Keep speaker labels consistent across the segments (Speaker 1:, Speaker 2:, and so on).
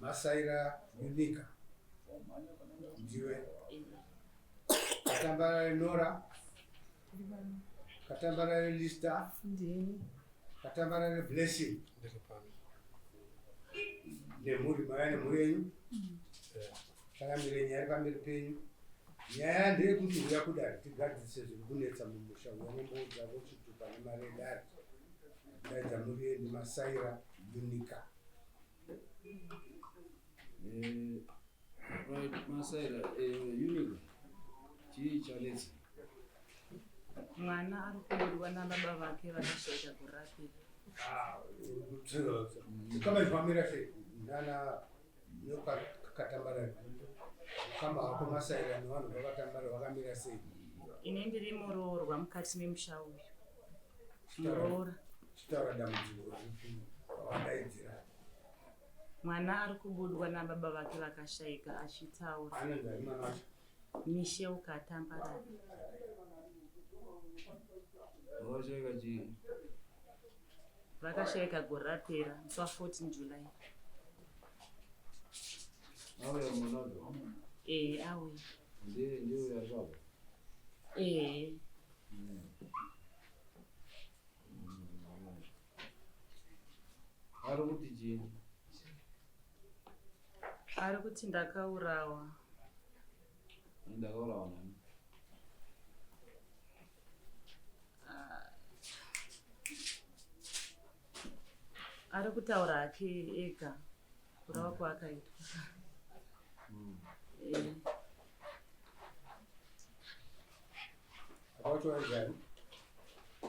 Speaker 1: Masaira Unica ndiwe Katambarare Nora Katambarare Lista Katambarare Blessing nemhuri mauya nemhuri yenyu takamire nyaya iri pamberi penyu nyaya ndeyekuti huya kudare tigadzirise zviri kunetsa mumusha uya nemboudza vochitupa nemari yedare daidza mhuri yenyu Masaira Unica
Speaker 2: Eh, right, Masaira, eh, Unica, chii chanetsa?
Speaker 3: Mwana ari kubudwa nababa vake vakashaika gore rapera.
Speaker 1: Kama zvamira sei nana nokakatambarara kamba hako Masaira nevanhu vakatambarara vakamira sei?
Speaker 3: Ini ndiri muroorwa mukati memusha uyu. Muroora.
Speaker 1: Chitaura dambudziko wadaidzira.
Speaker 3: Mwana ari kubudwa nababa vake vakashaika achitaura.
Speaker 1: Anonzi ani mwana wacho?
Speaker 3: Michelle Katambarara.
Speaker 2: Vakashaika chii?
Speaker 3: Vakashaika gore rapera musi wa 14 July.
Speaker 2: Auya mwana wacho?
Speaker 3: Eh, auya.
Speaker 2: Ndiye ndiye uyo ari papa?
Speaker 3: Eh.
Speaker 2: Ari kuti chii?
Speaker 3: Ari kuti ndakaurawa.
Speaker 2: Ndakaurawa nani?
Speaker 3: Ari kutaura hake ega kurawa kwaakaitwa. Eh.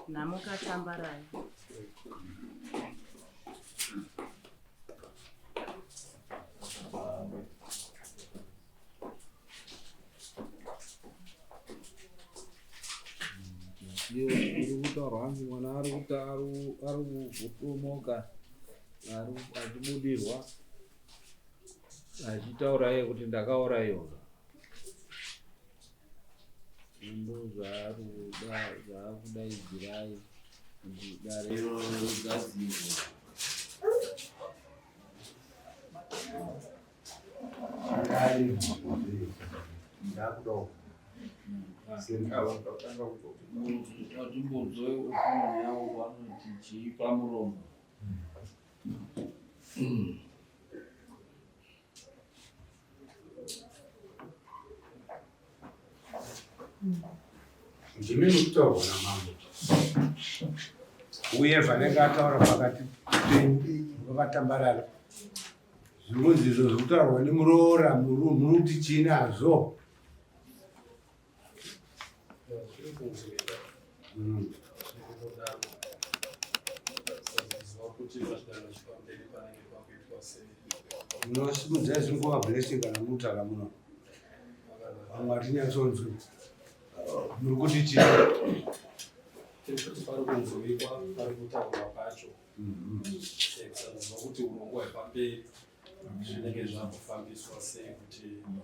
Speaker 3: Nhamo Katambarai.
Speaker 2: Iyo iri kutaurwa hanzi mwana ari kuta ari kutomoka achibudirwa achitaura iye kuti ndakauraiwa. Ndozvaari kuda zvaakudaidzirai kuti dare rigadzirwe. Vatimbonzwe opinion yavo vanoti chii pamuromo.
Speaker 1: Ndimi mukutaurwa namambo uye zvanenge ataura pakati penyu vakatambarara zvinonzi izvo zvikutaurwa nemuroora muri kuti chii nazvo Munosimudza zingova blessing kana mutaura muno. Vamwe hatinyatsonzwi. Muri kuti chii?
Speaker 4: Tiri kuti pari kunzwikwa pari kutaurwa pacho. Kusaziva kuti urongwa hwepamberi zvinenge zvakufambiswa sei kuti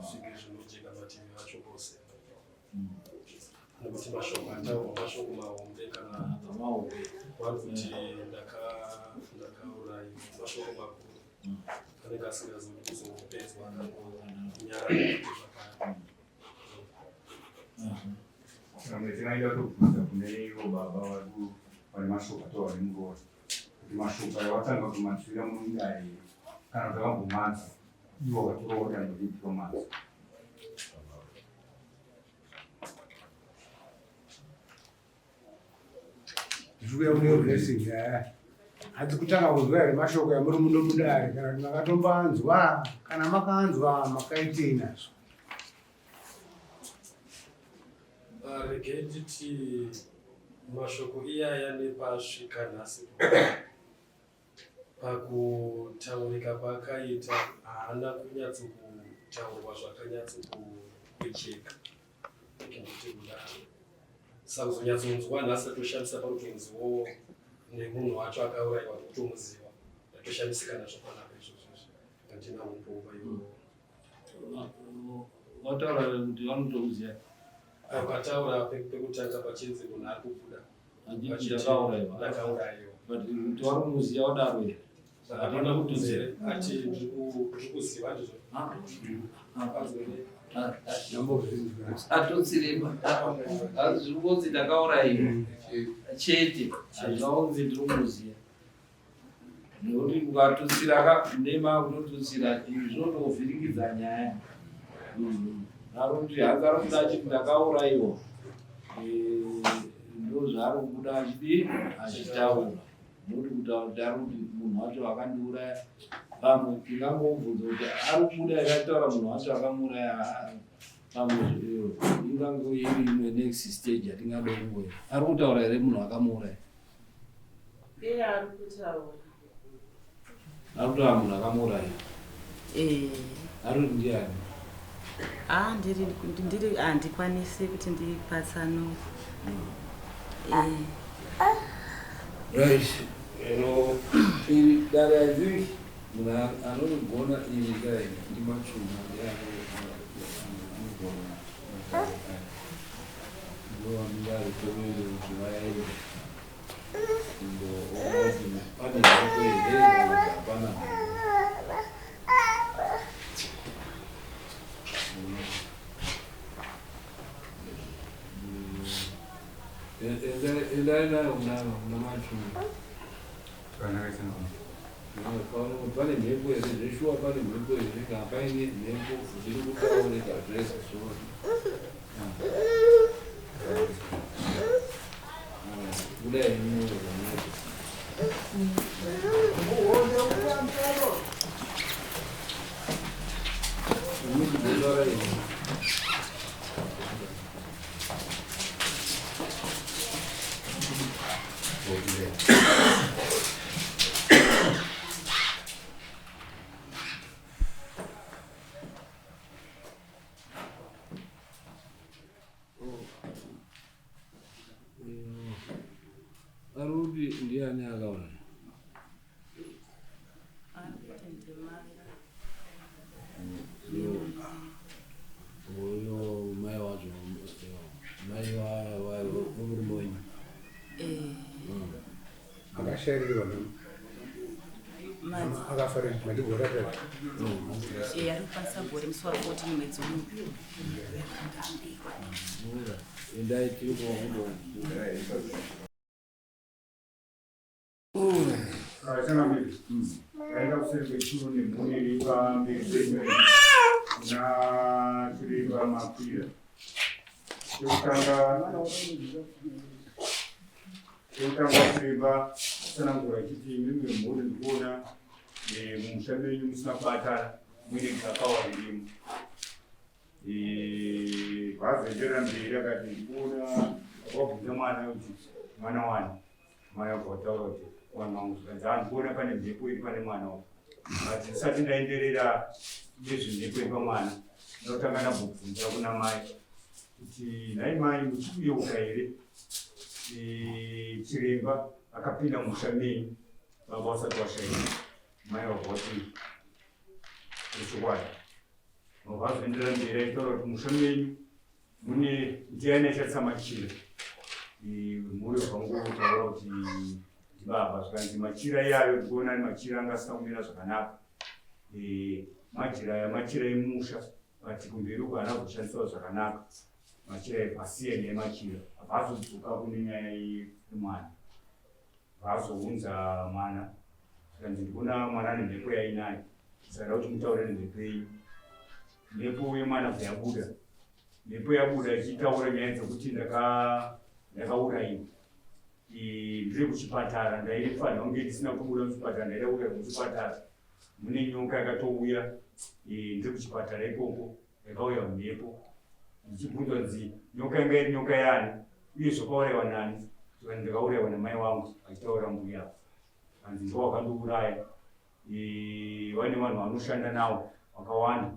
Speaker 4: zvinge zvinojeka mativi acho ose nekuti mashoko ataurwa mashoko mahombe kana
Speaker 2: mahombe
Speaker 4: vari kuti ndakaurayiwa mashoko makuru anenge asingazodi kuzongopedzwa akangonyara kuti zvakare
Speaker 5: Vamwe tinoida kutobvunza kune ivo baba vari mashoko ataurwa nemuroora kuti mashoko ayo watanga kumanzwira mudare here kana kuti vambomanzwa ivo vatorawo danho ripi vamanzwa.
Speaker 1: Ndikuya kune blessing yaya. Hadzi kutanga kunzwa here mashoko yamuri muno mudare kana kuti makatombanzwa kana makanzwa makaitei nazvo.
Speaker 4: Ah, regai nditi mashoko iyaya nepasvika nhasi pakutaurika kwaakaita haana kunyatsokutaurwa zvakanyatsokucheka nditi kudaro saka kuzonyatsonzwa nhasi tatoshamisa pakutonziwo nemunhu wacho akaurayiwa totomuziva tatoshamisika nazvo panapa izvozvo handina umbowa iwowo
Speaker 2: Wataura kuti vanotomuziva.
Speaker 4: Ukataura pekutanga pachinzi munhu ari kubuda.
Speaker 2: Handiti ndakaurayiwa.
Speaker 4: Ndakaurayiwa.
Speaker 2: But kuti vari kumuziva wadaro here?
Speaker 4: Saka hapana kutudzira ati ndiri kuziva ndizvo.
Speaker 6: Atutsirema zviri kunzi ndakaurayiwa chete, hazvaunzi ndiri kumuziva nekuti ukatutsira ka nema kunotutsira izvi zvinotovhiringidza nyaya. Arikuti hanzi ari kuda achiti ndakaurayiwa, ndozvaari kubuda achidii achitaura. Nekuti kutaura kuti ari kuti munhu wacho akandiuraya, pamwe tingangomubvunza kuti ari kubuda here achitaura munhu wacho akamuuraya, pamwe ingange iri imwe next stage yatingade kungoita. Ari kutaura here munhu akamuuraya?
Speaker 3: Iye ari kutaura.
Speaker 6: Ari kutaura munhu akamuuraya.
Speaker 3: Eh.
Speaker 6: Ari kuti ndiani?
Speaker 3: Ah, ndiri ndiri handikwanisi kuti ndipatsanure. Eh.
Speaker 6: Right. Ero iri dare I think munhu anogona iri dare ndimachuma ndiye anogona matare aya. Ndovanenge ari kuti vaende kundoona kuti pane mhepo here kana kuti hapana mhepo. Endai nayo kuna Machuma. Pane mhepo here zveshuwa, pane mhepo here kana paine mhepo zviri kutaurika zvese zvose. Budai muno. Ari kuti ndiani akauraya?
Speaker 3: Ari kuti ndimai.
Speaker 6: Uyo mai wacho, mai wemurume wenyu?
Speaker 3: Eh.
Speaker 1: Akashairirwa
Speaker 3: Madzi.
Speaker 1: akafa mandigora pera.
Speaker 3: Eh, ari kukwanisa gore musi wa 14 mwedzi uno.
Speaker 6: Endai tiri kuvakundo.
Speaker 5: Changamire, ndaenda kuseri kwechuru nemhuri iri pamberi penyu kuna chiremba Makwira. Chekutanga chiremba tsanangura ichiti imimi mhuri ndikuona mumusha menyu musina kubatana, muine gakawa ririmo. Vazoenderera mberi akati ndikuona wabvunza mwana kuti mwana wani, mai wabva wataura kuti mwana wangu, zvikanzi ha ndikuona pane mhepo iri pane mwana uyu, but ndisati ndaenderera nezvemhepo iri pamwana ndinotanga ndambobvunza kuna mai kuti nhai mai, muchikuyeuka here chiremba akapinda mumusha menyu baba vasati washaika? Mai wabva wati zvechokwadi. Vazoenderera mberi achitaura kuti musha menyu mune ndiani achatsa machira. Mhuri vakangotaura kuti ndibaba, zvikanzi machira iyayo ndikuona ari machira anga asina kumira zvakanaka. Majira aya machira emusha, but kumberi uko haana kuzoshandiswa zvakanaka machira epasiya nyaya yemachira. Abva azodzoka kune nyaya yemwana, vazounza mwana, zvikanzi ndikuona mwana ane mhepo yainayo, saka kuti mutaure nemhepo yenyu. Mhepo yemwana bva yabuda, mhepo yabuda ichitaura nyaya dzekuti ndakaurayiwa, ndiri kuchipatara, ndaifanira kunge ndisina kubuda muchipatara, ndaida kuurayirwa muchipatara, mune nyoka yakatouya, ndiri kuchipatara ikoko yakauya mhepo. Ndichibvunzwa nzi nyoka yanga iri nyoka yani uye zvakaurayiwa nani, zvikanzi ndakaurayiwa namai wangu, achitaura mbuya, hanzi ndo wakandiuraya, vane vanhu vanoshanda navo vakawanda.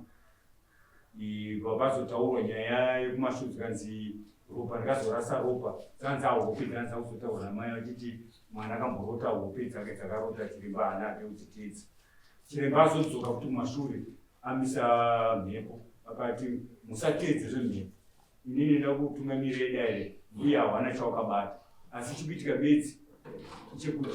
Speaker 5: Vakazotaurwa nyaya yekumashure, zvikanzi ropa ndikazorasa ropa, dzanzi ahope dzanzi akuzotaura namai vachiti mwana akamborota hope dzake dzakarota chiremba haana ake kudzitedza. Chiremba azodzoka kuti kumashure amisa mhepo, akati musateedze zvemhepo, inini nda kutungamirira dare, mbuya hawana chawakabata, asi chikuitika bedzi chekuti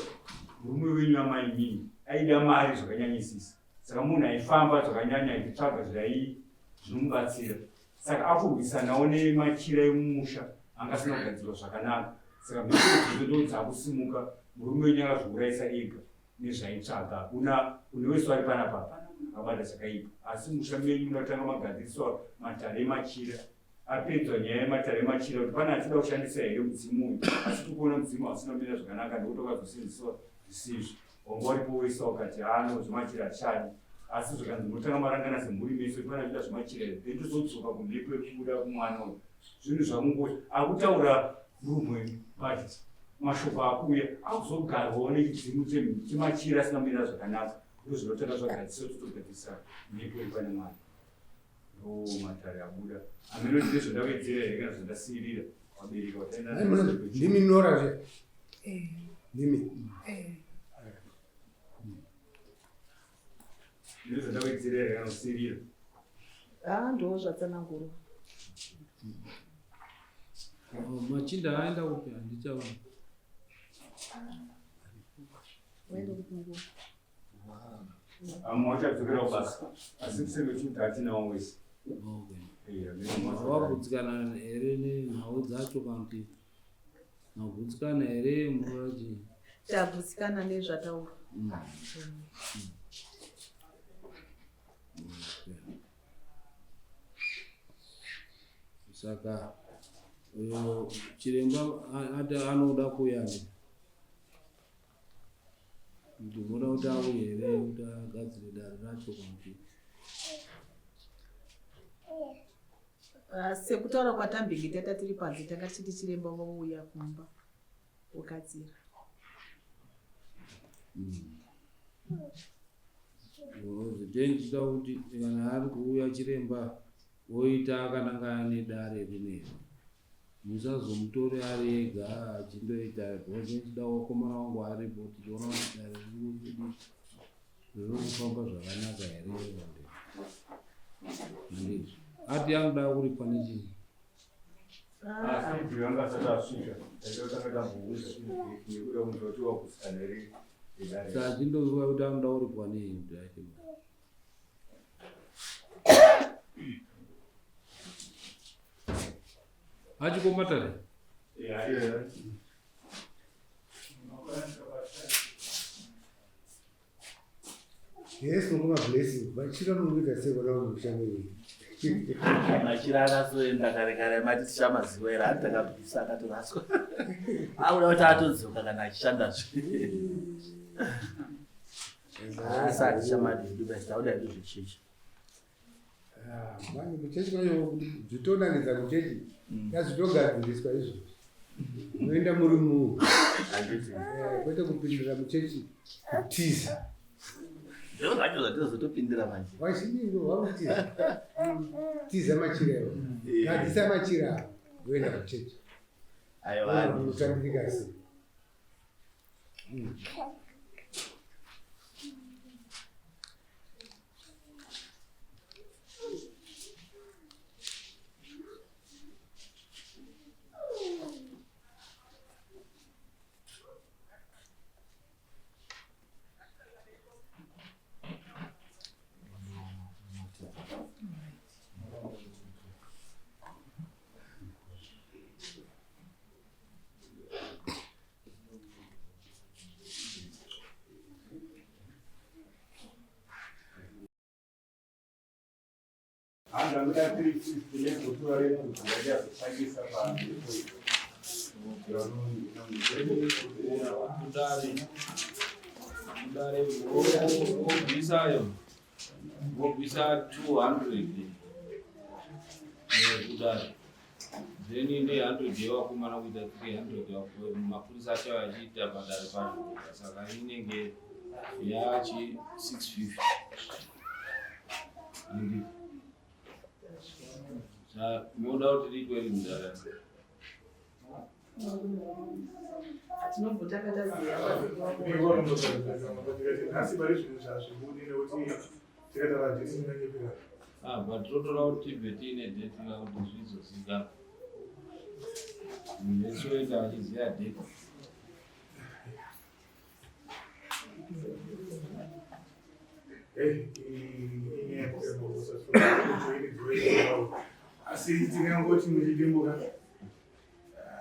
Speaker 5: murume wenyu amai mini. Aida mari zvakanyanyisisa. Saka munhu aifamba zvakanyanya achitsvaga zvai zvinomubatsira. Saka akurwisanawo nemachira emumusha anga asina kugadzirwa zvakanaka. Saka mhepo idzodzo ndo dzakusimuka murume wenyu akazviurayisa ega nezvaitsvaga. Hakuna kune wese wari panapa hapana munhu akabata chakaipa. Asi musha menyu munotanga magadziriswa matare emachira apedzwa nyaya yematare emachira kuti pane achida kushandisa here mudzimu uyu asi tikuona mudzimu hausina kumira zvakanaka nekuti wakazosenzeswa zvisizvo wanga waripo wese wakati haano zvemachira hatichadi asi zvikanzi munotanga marangana semhuri mese kuti pane achida zvemachira here then tozodzoka kumhepo yekubuda kumwana uyu zvinhu zvakungosha akutaura murume wenyu but mashoko akuuya akuzogarwawo nechidzimu chemachira asina kumira zvakanaka ndozvinotanga zvagadziswa totogadzisa mhepo iri pane mwana Ndoo matare abuda. Hameno ndine zvandawedzera here kana zvandasiirira vabereki vataenda.
Speaker 1: Ndimi Nora zve? Eh. Ndimi.
Speaker 3: Eh.
Speaker 5: Ndine zvandawedzera here kana kusiirira?
Speaker 3: Ah, ndoo zvatsanangurwa.
Speaker 2: Oh, machinda aenda kupi handichaona.
Speaker 3: Waenda kupi nguva?
Speaker 5: Amwe wachadzokera kubasa asi kusenge kuti hatinawo wese.
Speaker 2: Wagutsikana here nenhau dzacho kana kuti magutsikana here murachi?
Speaker 3: Tagutsikana nezvataurwa.
Speaker 2: Saka uyo chiremba ati anoda kuuya Ndinoda kuti auye here kuti agadzire dare racho kana kuti
Speaker 3: Ah, sekutaura kwatambenge tata tiri panze tanga tichiti chiremba vouya kumba vogadzira
Speaker 2: Ndichida kuti kana ari kuuya chiremba oita akanangana nedare rineri Musazomutore ari ega achindoita because ndichida wakomana wangu aripo tichiona kuti dare riri kudii riri kufamba zvakanaka here handizvo ati anoda kuripwa nechii
Speaker 5: Asi ibvi vanga asati asvika taitotanga tambounza nekuda kunzwa kuti wakusikana here
Speaker 2: edare. Saka achindozwa kuti anoda kuripwa nei kuti aite mari. Achiko matare?
Speaker 5: Yeah, yeah.
Speaker 1: Yes, mukoma blessing. Vachira munoita sei vana vamusha menyu?
Speaker 7: Machira akazoenda kare kare mati tichamaziva here ati takabvisa akatoraswa. Akuda kuti atodzoka kana achishandazve. Asi hatichamadi hedu basi tauda hedu zvechechi.
Speaker 1: Ah, manje kuchechi kwacho zvitonakidza kuchechi ngazvitogadziriswa izvozvo munoenda muri munhu eh, kwete kupindira muchechi kutiza
Speaker 7: Zviro zvacho zvatinozotopindira manje.
Speaker 1: Vazhinji vakutiza tiza machira iwo gadzisa machira awo voenda kuchechi
Speaker 7: Aiwa.
Speaker 1: unotambirika sei
Speaker 5: Handakuda 350 negotura remudzi rachazoshandisa pamhepo
Speaker 2: Mudare, mudare vobvisayo vobvisa 200 kudare then ine 100 yevakomana kuita 300 mapurisa acho achiita padare pacho saka inenge yachi 650 moda kuti riitwe rini mudare
Speaker 3: Tinobva takataziva
Speaker 8: nhasi pari zvinhu zvazvibudi nekuti tikataura dheti inonyepera.
Speaker 2: Ah, but totoda kuti tibve tiine dheti ka kuti zvizozikanwa. Munhu wese oenda achiziva dheti.
Speaker 8: Inyaya asi tingangoti muchidimbuka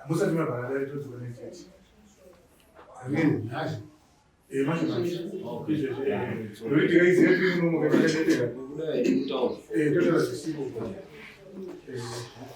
Speaker 8: musati mabhara dare todzwa nechechi.
Speaker 1: Nhasi.
Speaker 8: Manje manje izvezvi, nokuti tikaiziva tiri munomu katakadeteka totaura zvisipo.